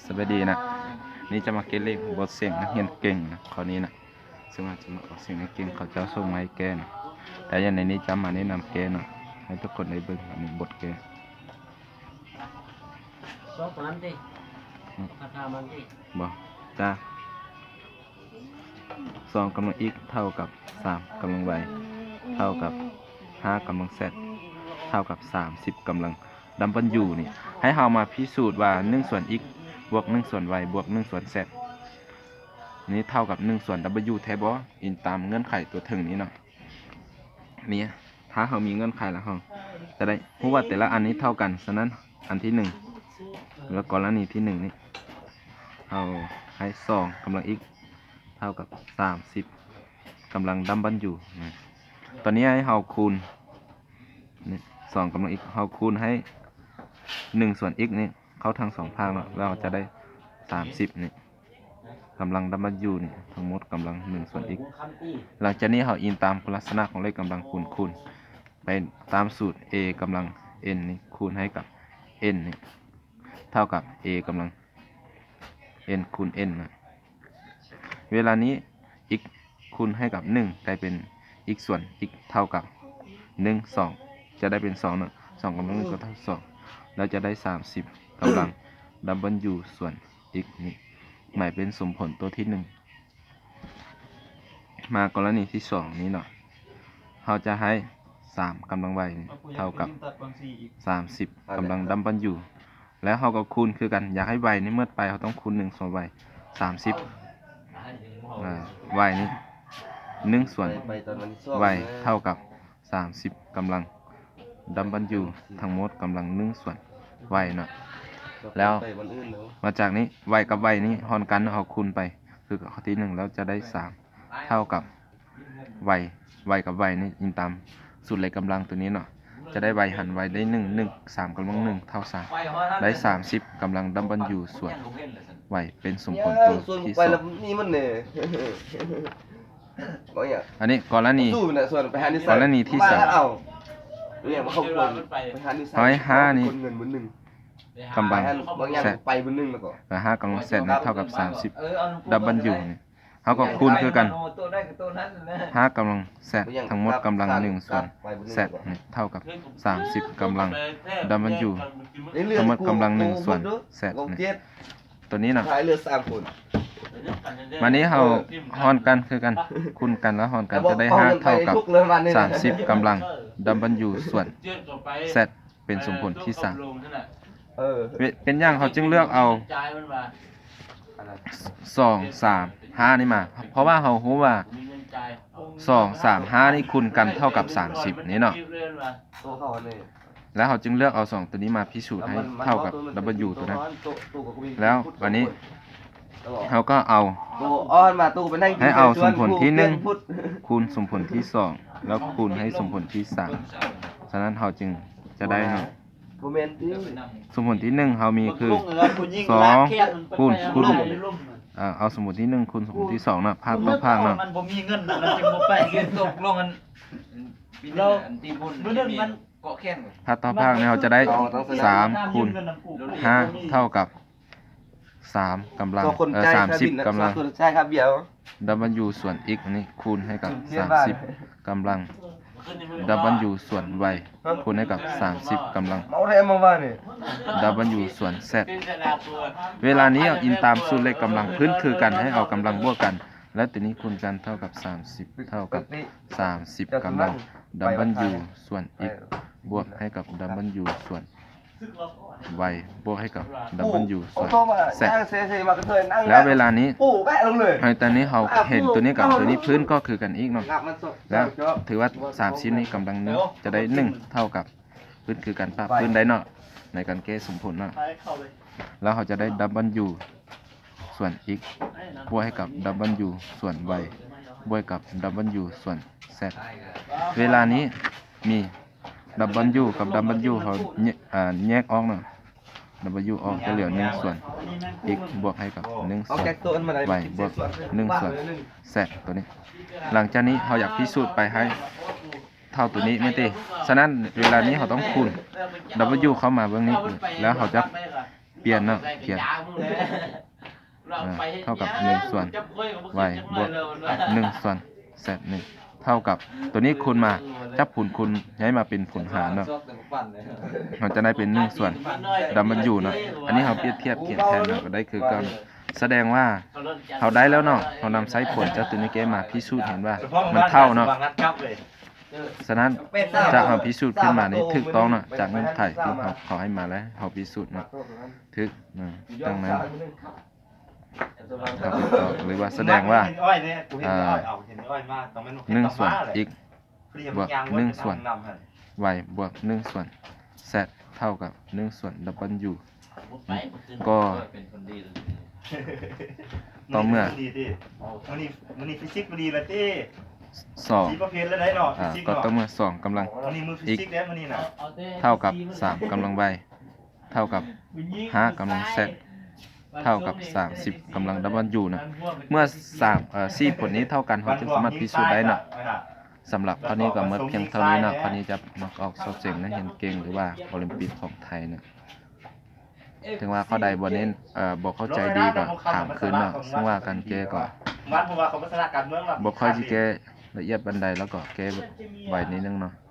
ສະບາຍດີນະ, ນີ້ຈະມາແກ້ເລກບົດສຽງນັກຮຽນເກັ່ງນະ ຂໍ້ນີ້ນະ. ເຊິ່ງວ່າຈະມາອອກສຽງໃຫ້ເກັ່ງ ເຂົາເຈົ້າສົ່ງມາໃຫ້ແກ້ນະ. ແຕ່ຢ່າງໃນນີ້ຈະມາແນະນຳແກ້ນະ ໃຫ້ທຸກຄົນໄດ້ເບິ່ງ. ອັນນີ້ບົດແກ້. ສອງຕົວນັ້ນຕິ? ອືມ ຄາຖາມັນຕິ? ບໍ່ ຈ້າ. ສອງກຳລັງ x ເທົ່າກັບສາມກຳລັງ y ເທົ່າກັບຫ້າກຳລັງ z ເທົ່າກັບສາມສິບກຳລັງ w ນີ້ ໃຫ້ເຮົາມາພິສູດວ່າ ໜຶ່ງສ່ວນ x ບວກໜຶ່ງສ່ວນ y ບວກໜຶ່ງສ່ວນ z ນີ້ເທົ່າກັບໜຶ່ງສ່ວນ w ແທ້ບໍ່? ອີງຕາມເງື່ອນໄຂຕົວເທິງນີ້ເນາະ. ນີ້ ຖ້າເຮົາມີເງື່ອນໄຂແລ້ວ ເຮົາຈະໄດ້ຮູ້ວ່າແຕ່ລະອັນນີ້ເທົ່າກັນ. ສະນັ້ນ ອັນທີໜຶ່ງ ແລະ ກໍລະນີທີໜຶ່ງນີ້ ເຮົາໃຫ້ສອງກຳລັງ x ເທົ່າກັບສາມສິບກຳລັງ w ນະ. ຕອນນີ້ໃຫ້ເຮົາຄູນ ນີ້ ສອງກຳລັງ x ເຮົາຄູນໃຫ້ໜຶ່ງສ່ວນ x ນີ້ເຂົ້າທັງສອງພາກເນາະ ແລ້ວເຮົາຈະໄດ້ສາມສິບນີ້ ກຳລັງ w ນີ້ ທັງໝົດກຳລັງໜຶ່ງສ່ວນ x. ຫຼັງຈາກນີ້ເຮົາອີງຕາມຄຸນລັກສະນະຂອງເລກກຳລັງຄູນ ຄູນໄປຕາມສູດ a ກຳລັງ n ນີ້ ຄູນໃຫ້ກັບ n ນີ້ ເທົ່າກັບ a ກຳລັງ n ຄູນ n ນະ. ເວລານີ້ x ຄູນໃຫ້ກັບໜຶ່ງ ກາຍເປັນ x ສ່ວນ x ເທົ່າກັບໜຶ່ງ ສອງ ຈະໄດ້ເປັນສອງເນາະ ສອງກຳລັງໜຶ່ງກໍເທົ່າສອງ ແລ້ວຈະໄດ້ສາມສິບກຳລັງ w ສ່ວນ x ນີ້ ໝາຍເປັນສົມຜົນຕົວທີໜຶ່ງ. ມາກໍລະນີທີສອງນີ້ເນາະ ເຮົາຈະໃຫ້ສາມກຳລັງ y ເທົ່າກັບສາມສິບກຳລັງ w ແລ້ວເຮົາກໍຄູນຄືກັນ ຢາກໃຫ້ y ນີ້ໝົດໄປ ເຮົາຕ້ອງຄູນໜຶ່ງສ່ວນ y ສາມສິບ ອາ y ນີ້ໜຶ່ງສ່ວນ y ເທົ່າກັບສາມສິບກຳລັງ w ທັງໝົດກຳລັງໜຶ່ງສ່ວນ y ເນາະ. ແລ້ວມາຈາກນີ້ y ກັບ y ນີ້ຮ່ອນກັນ ເຮົາຄູນໄປຄືຂໍ້ທີໜຶ່ງ ແລ້ວຈະໄດ້ສາມເທົ່າກັບ y y ກັບ y ນີ້ອີງຕາມສູດເລກກຳລັງຕົວນີ້ເນາະ ຈະໄດ້ y ຫານ y ໄດ້ໜຶ່ງ ໜຶ່ງ ສາມກຳລັງໜຶ່ງເທົ່າສາມ ໄດ້ສາມສິບກຳລັງ w ສ່ວນ y ເປັນສົມຜົນຕົວທີສອງ. ອັນນີ້ກໍລະນີ ກໍລະນີທີສາມ ເຮົາໃຫ້ຫ້ານີ້ກຳລັງ z ແລ້ວຫ້າກຳລັງ z ນີ້ເທົ່າກັບສາມສິບ w ນີ້ ເຮົາກໍຄູນຄືກັນ ຫ້າກຳລັງ z ທັງໝົດກຳລັງໜຶ່ງສ່ວນ z ນີ້ເທົ່າກັບສາມສິບກຳລັງ w ທັງໝົດກຳລັງໜຶ່ງສ່ວນ z ນີ້ ຕົວນີ້ນະ. ບາດນີ້ເຮົາຮ່ອນກັນຄືກັນ ຄູນກັນແລ້ວຮ່ອນກັນ ຈະໄດ້ຫ້າເທົ່າກັບສາມສິບກຳລັງ w ສ່ວນ z ເປັນສົມຜົນທີສາມ. ເປັນຫຍັງເຮົາຈຶ່ງເລືອກເອົາສອງ ສາມ ຫ້ານີ້ມາ? ເພາະວ່າເຮົາຮູ້ວ່າສອງ ສາມ ຫ້ານີ້ຄູນກັນເທົ່າກັບສາມສິບນີ້ເນາະ ແລ້ວເຮົາຈຶ່ງເລືອກເອົາສອງຕົວນີ້ມາພິສູດໃຫ້ເທົ່າກັບ w ຕົວນັ້ນ. ແລ້ວບາດນີ້ເຮົາກໍເອົາ ໃຫ້ເອົາສົມຜົນທີໜຶ່ງ ຄູນສົມຜົນທີສອງ ແລ້ວຄູນໃຫ້ສົມຜົນທີສາມ. ສະນັ້ນເຮົາຈຶ່ງຈະໄດ້ເນາະ ສົມຜົນທີໜຶ່ງເຮົາມີຄືສອງ ຄູນ ຄູນ ເອີ ເອົາສົມຜົນທີໜຶ່ງຄູນສົມຜົນທີສອງເນາະ ພາກຕໍ່ພາກເນາະ ມັນບໍ່ມີເງິນນະ ມັນຈຶ່ງບໍ່ໄປ ຕົກລົງອັນ ພາກຕໍ່ພາກນີ້ເຮົາຈະໄດ້ສາມຄູນຫ້າເທົ່າກັບສາມກຳລັງ ເອີ ສາມສິບກຳລັງ w ສ່ວນ x ນີ້ຄູນໃຫ້ກັບສາມສິບກຳລັງ w ສ່ວນ y ຄູນໃຫ້ກັບສາມສິບກຳລັງ w ສ່ວນ z. ເວລານີ້ເອົາອີງຕາມສູດເລກກຳລັງພື້ນຄືກັນ ໃຫ້ເອົາກຳລັງບວກກັນ ແລ້ວຕົວນີ້ຄູນກັນເທົ່າກັບສາມສິບ ເທົ່າກັບສາມສິບກຳລັງ w ສ່ວນ x ບວກໃຫ້ກັບ w ສ່ວນ y ບວກໃຫ້ກັບ w ສ່ວນ z. ແລ້ວເວລານີ້ ໃຫ້ຕອນນີ້ເຮົາເຫັນຕົວນີ້ກັບຕົວນີ້ພື້ນກໍຄືກັນອີກເນາະ ແລ້ວຖືວ່າສາມສິບນີ້ກຳລັງໜຶ່ງ ຈະໄດ້ໜຶ່ງເທົ່າກັບ ພື້ນຄືກັນ ປະພື້ນໄດ້ເນາະ ໃນການແກ້ສົມຜົນເນາະ. ແລ້ວເຮົາຈະໄດ້ w ສ່ວນ x ບວກໃຫ້ກັບ w ສ່ວນ y ບວກກັບ w ສ່ວນ z. ເວລານີ້ມີ w ກັບ w ເຮົາແຍ ອາ ແຍກອອກເນາະ w ອອກຈະເຫຼືອໜຶ່ງສ່ວນ x ບວກໃຫ້ກັບໜຶ່ງສ່ວນ y ບວກໜຶ່ງສ່ວນ z ຕົວນີ້. ຫຼັງຈາກນີ້ເຮົາຢາກພິສູດໄປໃຫ້ເທົ່າຕົວນີ້ແມ່ນຕິ? ສະນັ້ນເວລານີ້ເຮົາຕ້ອງຄູນ w ເຂົ້າມາເບື້ອງນີ້ ແລ້ວເຮົາຈະ ປ່ຽນເນາະ ປ່ຽນ ອ່າ ເທົ່າກັບໜຶ່ງສ່ວນ y ບວກໜຶ່ງສ່ວນ z ນີ້ ເທົ່າກັບ ຕົວນີ້ຄູນມາ ຈັບຄູນຄູນໃຫ້ມາເປັນຜົນຫານເນາະ ເຮົາຈະໄດ້ເປັນໜຶ່ງສ່ວນ w ເນາະ. ອັນນີ້ເຮົາປຽບທຽບຂຽນແທນ ເຮົາກໍໄດ້ຄືເກົ່າ ສະແດງວ່າເຮົາໄດ້ແລ້ວເນາະ ເຮົານຳໃຊ້ຜົນຈາກຕົວນີ້ແກ້ມາພິສູດເຫັນວ່າມັນເທົ່າເນາະ. ສະນັ້ນ ຈາກເຮົາພິສູດຂຶ້ນມານີ້ຖືກຕ້ອງເນາະ ຈາກເງື່ອນໄຂທີ່ເຂົາໃຫ້ມາແລ້ວ ເຮົາພິສູດເນາະ ຖືກເນາະ. ດັ່ງນັ້ນ ເຮົາກໍຕ້ອງ ຫຼືວ່າສະແດງວ່າ ອ່າ ໜຶ່ງສ່ວນ x ບວກໜຶ່ງສ່ວນ y ບວກໜຶ່ງສ່ວນ z ເທົ່າກັບໜຶ່ງສ່ວນ w ກໍຕໍ່ເມື່ອ ມື້ນີ້ ມື້ນີ້ຟີຊິກບໍ່ດີລະຕິ ສອງ ສີປະເພດລະໄດເນາະ ຟີຊິກເນາະ ກໍຕໍ່ເມື່ອສອງກຳລັງ x ເທົ່າກັບສາມກຳລັງ y ເທົ່າກັບຫ້າກຳລັງ z ເທົ່າກັບສາມສິບກຳລັງ w ນະ. ເມື່ອສາມ ເອີ ສີ່ຜົນນີ້ເທົ່າກັນ ເຮົາຈຶ່ງສາມາດພິສູດໄດ້ເນາະ. ສຳລັບຂໍ້ນີ້ກໍໝົດພຽງເທົ່ານີ້ເນາະ. ຂໍ້ນີ້ຈະມັກອອກສອບເສັງນັກຮຽນເກັ່ງ ຫຼືວ່າໂອລິມປິກຂອງໄທເນາະ. ເຖິງວ່າຂໍ້ໃດບໍ່ເນັ້ນ ເອີ ບໍ່ເຂົ້າໃຈດີກໍຖາມຄືນເນາະ ເຊິ່ງວ່າການແກ້ກໍບໍ່ຄ່ອຍຊິແກ້ລະອຽດປານໃດ ແລ້ວກໍແກ້ໄວນິດໜຶ່ງເນາະ.